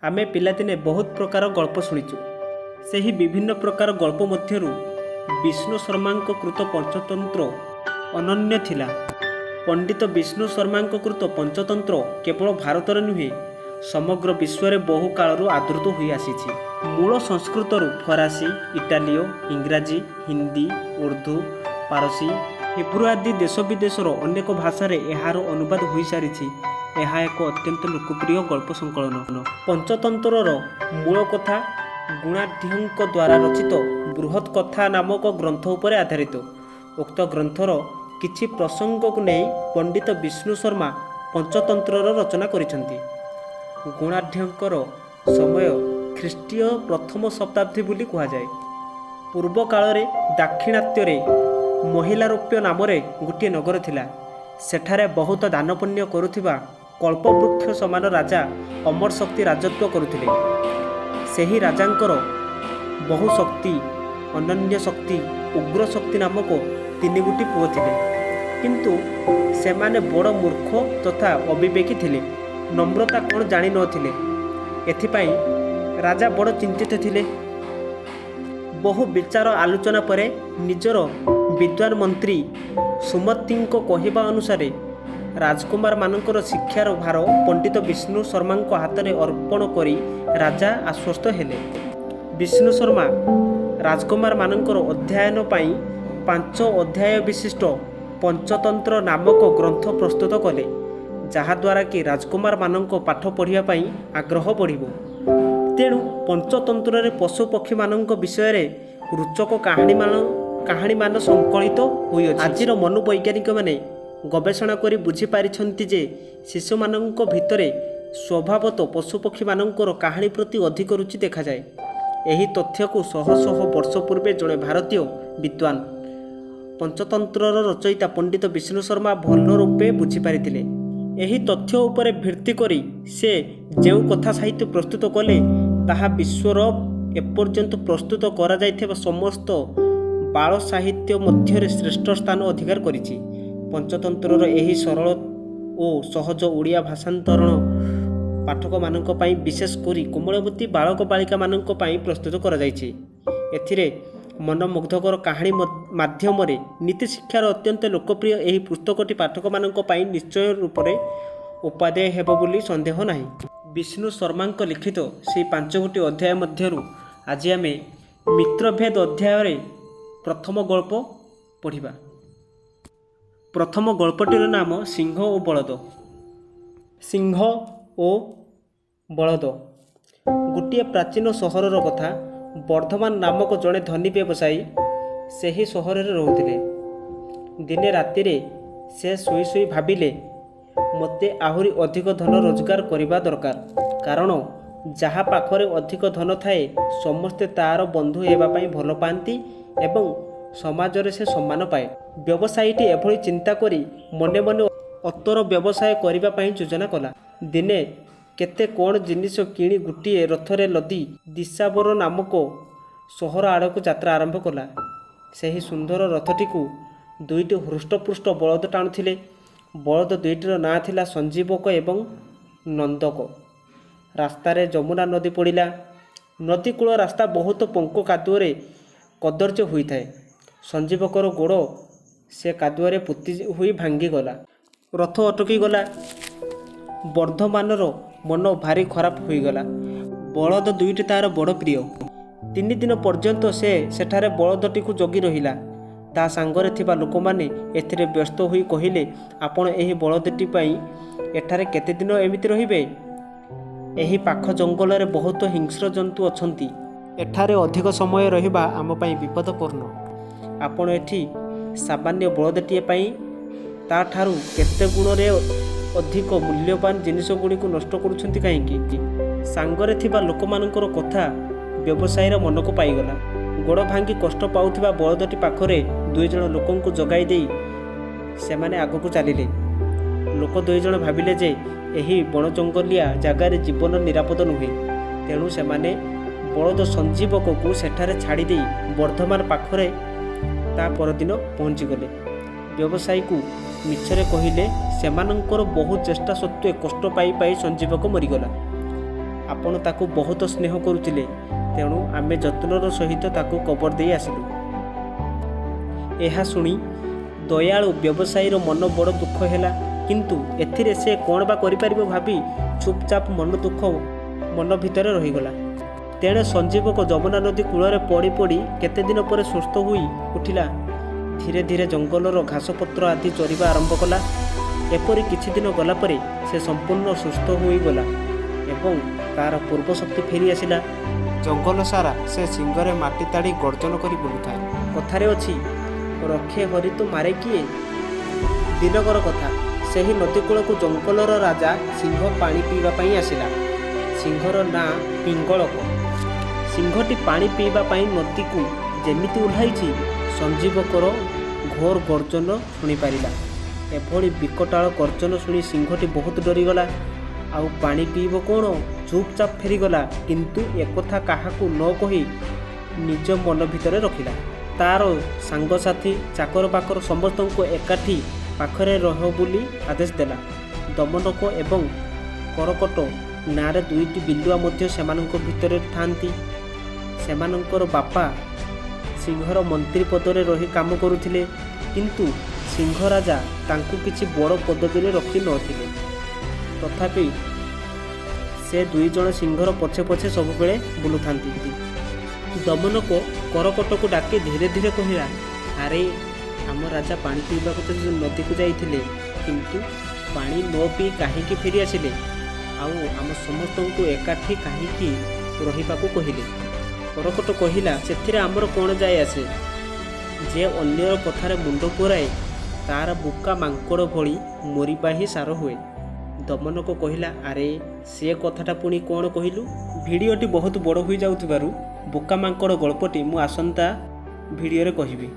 ଆମେ ପିଲାଦିନେ ବହୁତ ପ୍ରକାର ଗଳ୍ପ ଶୁଣିଛୁ। ସେହି ବିଭିନ୍ନ ପ୍ରକାର ଗଳ୍ପ ମଧ୍ୟରୁ ବିଷ୍ଣୁ ଶର୍ମାଙ୍କ କୃତ ପଞ୍ଚତନ୍ତ୍ର ଅନନ୍ୟ ଥିଲା। ପଣ୍ଡିତ ବିଷ୍ଣୁ ଶର୍ମାଙ୍କ କୃତ ପଞ୍ଚତନ୍ତ୍ର କେବଳ ଭାରତରେ ନୁହେଁ, ସମଗ୍ର ବିଶ୍ୱରେ ବହୁ କାଳରୁ ଆଦୃତ ହୋଇଆସିଛି। ମୂଳ ସଂସ୍କୃତରୁ ଫରାସୀ, ଇଟାଲୀୟ, ଇଂରାଜୀ, ହିନ୍ଦୀ, ଉର୍ଦ୍ଦୁ, ପାରସୀ, ହିବ୍ରୁ ଆଦି ଦେଶ ବିଦେଶର ଅନେକ ଭାଷାରେ ଏହାର ଅନୁବାଦ ହୋଇସାରିଛି। ଏହା ଏକ ଅତ୍ୟନ୍ତ ଲୋକପ୍ରିୟ ଗଳ୍ପ ସଂକଳନ। ପଞ୍ଚତନ୍ତ୍ରର ମୂଳ କଥା ଗୁଣାଢ୍ୟଙ୍କ ଦ୍ୱାରା ରଚିତ ବୃହତ୍ କଥା ନାମକ ଗ୍ରନ୍ଥ ଉପରେ ଆଧାରିତ। ଉକ୍ତ ଗ୍ରନ୍ଥର କିଛି ପ୍ରସଙ୍ଗକୁ ନେଇ ପଣ୍ଡିତ ବିଷ୍ଣୁ ଶର୍ମା ପଞ୍ଚତନ୍ତ୍ରର ରଚନା କରିଛନ୍ତି। ଗୁଣାଢ୍ୟଙ୍କର ସମୟ ଖ୍ରୀଷ୍ଟୀୟ ପ୍ରଥମ ଶତାବ୍ଦୀ ବୋଲି କୁହାଯାଏ। ପୂର୍ବ କାଳରେ ଦାକ୍ଷିଣାତ୍ୟରେ ମହିଳାରୋପ୍ୟ ନାମରେ ଗୋଟିଏ ନଗର ଥିଲା। ସେଠାରେ ବହୁତ ଦାନପୁଣ୍ୟ କରୁଥିବା କଳ୍ପବୃକ୍ଷ ସମାନ ରାଜା ଅମରଶକ୍ତି ରାଜତ୍ୱ କରୁଥିଲେ। ସେହି ରାଜାଙ୍କର ବହୁଶକ୍ତି, ଅନନ୍ୟ ଶକ୍ତି, ଉଗ୍ରଶକ୍ତି ନାମକ ତିନିଗୋଟି ପୁଅ ଥିଲେ। କିନ୍ତୁ ସେମାନେ ବଡ଼ ମୂର୍ଖ ତଥା ଅବିବେକୀ ଥିଲେ। ନମ୍ରତା କ'ଣ ଜାଣି ନ ଥିଲେ। ଏଥିପାଇଁ ରାଜା ବଡ଼ ଚିନ୍ତିତ ଥିଲେ। ବହୁ ବିଚାର ଆଲୋଚନା ପରେ ନିଜର ବିଦ୍ୱାନ ମନ୍ତ୍ରୀ ସୁମତିଙ୍କ କହିବା ଅନୁସାରେ ରାଜକୁମାରମାନଙ୍କର ଶିକ୍ଷାର ଭାର ପଣ୍ଡିତ ବିଷ୍ଣୁ ଶର୍ମାଙ୍କ ହାତରେ ଅର୍ପଣ କରି ରାଜା ଆଶ୍ୱସ୍ତ ହେଲେ। ବିଷ୍ଣୁ ଶର୍ମା ରାଜକୁମାରମାନଙ୍କର ଅଧ୍ୟୟନ ପାଇଁ 5 ଅଧ୍ୟାୟ ବିଶିଷ୍ଟ ପଞ୍ଚତନ୍ତ୍ର ନାମକ ଗ୍ରନ୍ଥ ପ୍ରସ୍ତୁତ କଲେ, ଯାହାଦ୍ୱାରା କି ରାଜକୁମାରମାନଙ୍କ ପାଠ ପଢ଼ିବା ପାଇଁ ଆଗ୍ରହ ବଢ଼ିବ। ତେଣୁ ପଞ୍ଚତନ୍ତ୍ରରେ ପଶୁପକ୍ଷୀମାନଙ୍କ ବିଷୟରେ ରୋଚକ କାହାଣୀମାନ ସଂକଳିତ ହୋଇଅଛି। ଆଜିର ମନୋବୈଜ୍ଞାନିକମାନେ ଗବେଷଣା କରି ବୁଝିପାରିଛନ୍ତି ଯେ ଶିଶୁମାନଙ୍କ ଭିତରେ ସ୍ୱଭାବତଃ ପଶୁପକ୍ଷୀମାନଙ୍କର କାହାଣୀ ପ୍ରତି ଅଧିକ ରୁଚି ଦେଖାଯାଏ। ଏହି ତଥ୍ୟକୁ ଶହ ଶହ ବର୍ଷ ପୂର୍ବେ ଜଣେ ଭାରତୀୟ ବିଦ୍ୱାନ ପଞ୍ଚତନ୍ତ୍ରର ରଚୟିତା ପଣ୍ଡିତ ବିଷ୍ଣୁ ଶର୍ମା ଭଲ ରୂପେ ବୁଝିପାରିଥିଲେ। ଏହି ତଥ୍ୟ ଉପରେ ଭିତ୍ତି କରି ସେ ଯେଉଁ କଥା ସାହିତ୍ୟ ପ୍ରସ୍ତୁତ କଲେ, ତାହା ବିଶ୍ୱର ଏପର୍ଯ୍ୟନ୍ତ ପ୍ରସ୍ତୁତ କରାଯାଇଥିବା ସମସ୍ତ ବାଳ ସାହିତ୍ୟ ମଧ୍ୟରେ ଶ୍ରେଷ୍ଠ ସ୍ଥାନ ଅଧିକାର କରିଛି। ପଞ୍ଚତନ୍ତ୍ରର ଏହି ସରଳ ଓ ସହଜ ଓଡ଼ିଆ ଭାଷାନ୍ତରଣ ପାଠକମାନଙ୍କ ପାଇଁ, ବିଶେଷ କରି କୋମଳମତି ବାଳକ ବାଳିକାମାନଙ୍କ ପାଇଁ ପ୍ରସ୍ତୁତ କରାଯାଇଛି। ଏଥିରେ ମନମୁଗ୍ଧକର କାହାଣୀ ମାଧ୍ୟମରେ ନୀତିଶିକ୍ଷାର ଅତ୍ୟନ୍ତ ଲୋକପ୍ରିୟ ଏହି ପୁସ୍ତକଟି ପାଠକମାନଙ୍କ ପାଇଁ ନିଶ୍ଚୟ ରୂପରେ ଉପାଦେୟ ହେବ ବୋଲି ସନ୍ଦେହ ନାହିଁ। ବିଷ୍ଣୁ ଶର୍ମାଙ୍କ ଲିଖିତ ସେହି 5 ଗୋଟି ଅଧ୍ୟାୟ ମଧ୍ୟରୁ ଆଜି ଆମେ ମିତ୍ରଭେଦ ଅଧ୍ୟାୟରେ ପ୍ରଥମ ଗଳ୍ପ ପଢ଼ିବା। ପ୍ରଥମ ଗଳ୍ପଟିର ନାମ ସିଂହ ଓ ବଳଦ। ସିଂହ ଓ ବଳଦ। ଗୋଟିଏ ପ୍ରାଚୀନ ସହରର କଥା। ବର୍ଦ୍ଧମାନ ନାମକ ଜଣେ ଧନୀ ବ୍ୟବସାୟୀ ସେହି ସହରରେ ରହୁଥିଲେ। ଦିନେ ରାତିରେ ସେ ଶୋଇ ଶୋଇ ଭାବିଲେ, ମୋତେ ଆହୁରି ଅଧିକ ଧନ ରୋଜଗାର କରିବା ଦରକାର, କାରଣ ଯାହା ପାଖରେ ଅଧିକ ଧନ ଥାଏ, ସମସ୍ତେ ତା'ର ବନ୍ଧୁ ହେବା ପାଇଁ ଭଲ ପାଆନ୍ତି ଏବଂ ସମାଜରେ ସେ ସମ୍ମାନ ପାଏ। ବ୍ୟବସାୟୀଟି ଏଭଳି ଚିନ୍ତା କରି ମନେ ମନେ ଅତର ବ୍ୟବସାୟ କରିବା ପାଇଁ ଯୋଜନା କଲା। ଦିନେ କେତେ କ'ଣ ଜିନିଷ କିଣି ଗୋଟିଏ ରଥରେ ଲଦି ଦିଶାବର ନାମକ ସହର ଆଡ଼କୁ ଯାତ୍ରା ଆରମ୍ଭ କଲା। ସେହି ସୁନ୍ଦର ରଥଟିକୁ ଦୁଇଟି ହୃଷ୍ଟପୃଷ୍ଟ ବଳଦ ଟାଣୁଥିଲେ। ବଳଦ ଦୁଇଟିର ନାଁ ଥିଲା ସଞ୍ଜୀବକ ଏବଂ ନନ୍ଦକ। ରାସ୍ତାରେ ଯମୁନା ନଦୀ ପଡ଼ିଲା। ନଦୀକୂଳ ରାସ୍ତା ବହୁତ ପଙ୍କ କାଦୁଅରେ କଦର୍ଯ୍ୟ ହୋଇଥାଏ। ସଞ୍ଜୀବକର ଗୋଡ଼ ସେ କାଦୁଅରେ ପୋତି ହୋଇ ଭାଙ୍ଗିଗଲା। ରଥ ଅଟକିଗଲା। ବର୍ଦ୍ଧମାନର ମନ ଭାରି ଖରାପ ହୋଇଗଲା। ବଳଦ ଦୁଇଟି ତା'ର ବଡ଼ ପ୍ରିୟ। 3 ଦିନ ପର୍ଯ୍ୟନ୍ତ ସେ ସେଠାରେ ବଳଦଟିକୁ ଜଗି ରହିଲା। ତା ସାଙ୍ଗରେ ଥିବା ଲୋକମାନେ ଏଥିରେ ବ୍ୟସ୍ତ ହୋଇ କହିଲେ, ଆପଣ ଏହି ବଳଦଟି ପାଇଁ ଏଠାରେ କେତେଦିନ ଏମିତି ରହିବେ? ଏହି ପାଖ ଜଙ୍ଗଲରେ ବହୁତ ହିଂସ୍ର ଜନ୍ତୁ ଅଛନ୍ତି। ଏଠାରେ ଅଧିକ ସମୟ ରହିବା ଆମ ପାଇଁ ବିପଦପୂର୍ଣ୍ଣ। ଆପଣ ଏଠି ସାମାନ୍ୟ ବଳଦଟିଏ ପାଇଁ ତା'ଠାରୁ କେତେ ଗୁଣରେ ଅଧିକ ମୂଲ୍ୟବାନ ଜିନିଷଗୁଡ଼ିକୁ ନଷ୍ଟ କରୁଛନ୍ତି କାହିଁକି? ସାଙ୍ଗରେ ଥିବା ଲୋକମାନଙ୍କର କଥା ବ୍ୟବସାୟୀର ମନକୁ ପାଇଗଲା। ଗୋଡ଼ ଭାଙ୍ଗି କଷ୍ଟ ପାଉଥିବା ବଳଦଟି ପାଖରେ 2 ଜଣ ଲୋକଙ୍କୁ ଜଗାଇ ଦେଇ ସେମାନେ ଆଗକୁ ଚାଲିଲେ। ଲୋକ 2 ଜଣ ଭାବିଲେ ଯେ ଏହି ବଣ ଜଙ୍ଗଲିଆ ଜାଗାରେ ଜୀବନ ନିରାପଦ ନୁହେଁ। ତେଣୁ ସେମାନେ ବଳଦ ସଞ୍ଜୀବକକୁ ସେଠାରେ ଛାଡ଼ିଦେଇ ବର୍ଦ୍ଧମାନ ପାଖରେ ତା ପରଦିନ ପହଞ୍ଚିଗଲେ। ବ୍ୟବସାୟୀକୁ ମିଛରେ କହିଲେ, ସେମାନଙ୍କର ବହୁ ଚେଷ୍ଟା ସତ୍ତ୍ୱେ କଷ୍ଟ ପାଇ ପାଇ ସଞ୍ଜୀବକ ମରିଗଲା। ଆପଣ ତାକୁ ବହୁତ ସ୍ନେହ କରୁଥିଲେ, ତେଣୁ ଆମେ ଯତ୍ନର ସହିତ ତାକୁ କବର ଦେଇ ଆସିଲୁ। ଏହା ଶୁଣି ଦୟାଳୁ ବ୍ୟବସାୟୀର ମନ ବଡ଼ ଦୁଃଖ ହେଲା। କିନ୍ତୁ ଏଥିରେ ସେ କ'ଣ ବା କରିପାରିବ ଭାବି ଚୁପଚାପ ମନ ଦୁଃଖ ମନ ଭିତରେ ରହିଗଲା। ତେଣେ ସଞ୍ଜୀବକ ଯମୁନା ନଦୀ କୂଳରେ ପଡ଼ି ପଡ଼ି କେତେଦିନ ପରେ ସୁସ୍ଥ ହୋଇ ଉଠିଲା। ଧୀରେ ଧୀରେ ଜଙ୍ଗଲର ଘାସପତ୍ର ଆଦି ଚରିବା ଆରମ୍ଭ କଲା। ଏପରି କିଛି ଦିନ ଗଲା ପରେ ସେ ସମ୍ପୂର୍ଣ୍ଣ ସୁସ୍ଥ ହୋଇଗଲା ଏବଂ ତା'ର ପୂର୍ବ ଶକ୍ତି ଫେରି ଆସିଲା। ଜଙ୍ଗଲ ସାରା ସେ ଶିଙ୍ଗରେ ମାଟି ତାଡ଼ି ଗର୍ଜନ କରି ବୁଲୁଥାଏ। କଥାରେ ଅଛି, ରଖେ ହରି ତ ମାରେ କିଏ? ଦିନକର କଥା, ସେହି ନଦୀ କୂଳକୁ ଜଙ୍ଗଲର ରାଜା ସିଂହ ପାଣି ପିଇବା ପାଇଁ ଆସିଲା। ସିଂହର ନାଁ ପିଙ୍ଗଳକ। ସିଂହଟି ପାଣି ପିଇବା ପାଇଁ ନଦୀକୁ ଯେମିତି ଓହ୍ଲାଇଛି, ସଞ୍ଜୀବକର ଘୋର ଗର୍ଜନ ଶୁଣିପାରିଲା। ଏଭଳି ବିକଟାଳ ଗର୍ଜନ ଶୁଣି ସିଂହଟି ବହୁତ ଡରିଗଲା। ଆଉ ପାଣି ପିଇବ କ'ଣ, ଚୁପଚାପ ଫେରିଗଲା। କିନ୍ତୁ ଏକଥା କାହାକୁ ନ କହି ନିଜ ମନ ଭିତରେ ରଖିଲା। ତା'ର ସାଙ୍ଗସାଥୀ, ଚାକର ବାକର ସମସ୍ତଙ୍କୁ ଏକାଠି ପାଖରେ ରହ ବୋଲି ଆଦେଶ ଦେଲା। ଦମନକ ଏବଂ କରକଟ ନାଁରେ ଦୁଇଟି ବିଲୁଆ ମଧ୍ୟ ସେମାନଙ୍କ ଭିତରେ ଥାଆନ୍ତି। ସେମାନଙ୍କର ବାପା ସିଂହର ମନ୍ତ୍ରୀ ପଦରେ ରହି କାମ କରୁଥିଲେ, କିନ୍ତୁ ସିଂହ ରାଜା ତାଙ୍କୁ କିଛି ବଡ଼ ପଦବୀରେ ରଖି ନଥିଲେ। ତଥାପି ସେ ଦୁଇଜଣ ସିଂହର ପଛେ ପଛେ ସବୁବେଳେ ବୁଲୁଥାନ୍ତି। ଦମନକ କରକଟକୁ ଡାକି ଧୀରେ ଧୀରେ କହିଲା, ଆରେ, ଆମ ରାଜା ପାଣି ପିଇବାକୁ ତ ନଦୀକୁ ଯାଇଥିଲେ, କିନ୍ତୁ ପାଣି ନ ପିଇ କାହିଁକି ଫେରି ଆସିଲେ? ଆଉ ଆମ ସମସ୍ତଙ୍କୁ ଏକାଠି କାହିଁକି ରହିବାକୁ କହିଲେ? କରକଟ କହିଲା, ସେଥିରେ ଆମର କ'ଣ ଯାଏ ଆସେ? ଯେ ଅନ୍ୟର କଥାରେ ମୁଣ୍ଡ ପୂରାଏ, ତା'ର ବୋକା ମାଙ୍କଡ଼ ଭଳି ମରିବା ହିଁ ସାର ହୁଏ। ଦମନକ କହିଲା, ଆରେ, ସେ କଥାଟା ପୁଣି କ'ଣ କହିଲୁ? ଭିଡ଼ିଓଟି ବହୁତ ବଡ଼ ହୋଇଯାଉଥିବାରୁ ବୋକା ମାଙ୍କଡ଼ ଗଳ୍ପଟି ମୁଁ ଆସନ୍ତା ଭିଡ଼ିଓରେ କହିବି।